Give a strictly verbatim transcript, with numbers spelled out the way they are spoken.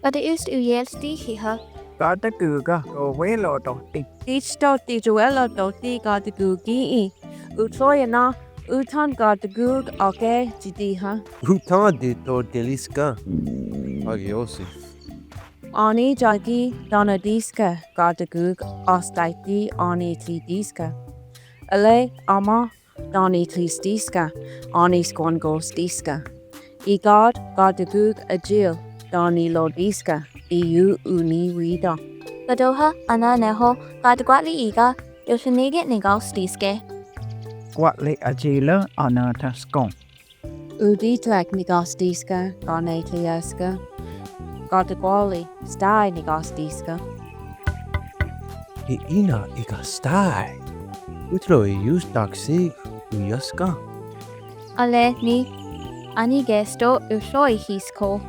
Kataust uiel ti hiha. Katagüga, to welo to ti. Dich to dich welo to ti katagügi i. Utroya na, utan katagüg ake jitiha. Utan di to deliska. Agi osi. Ani jagi dana diska katagüg astaiti ani ti diska. Ale ama dani tris diska, ani skon gos diska. Igad katagüg ajil, dani lo diska, iyu uni wida. Kadoha ana neho, katagwali iga, yo sinigit ni gos diske. Gwali ajila ana taskon. Udi tlak ni gos diska, kane tliaska. Katagwali, stai ni gos diska. Hi ina iga stai. Utro i yus taksik uyaska. Ale ni, ani gesto usoi hisko.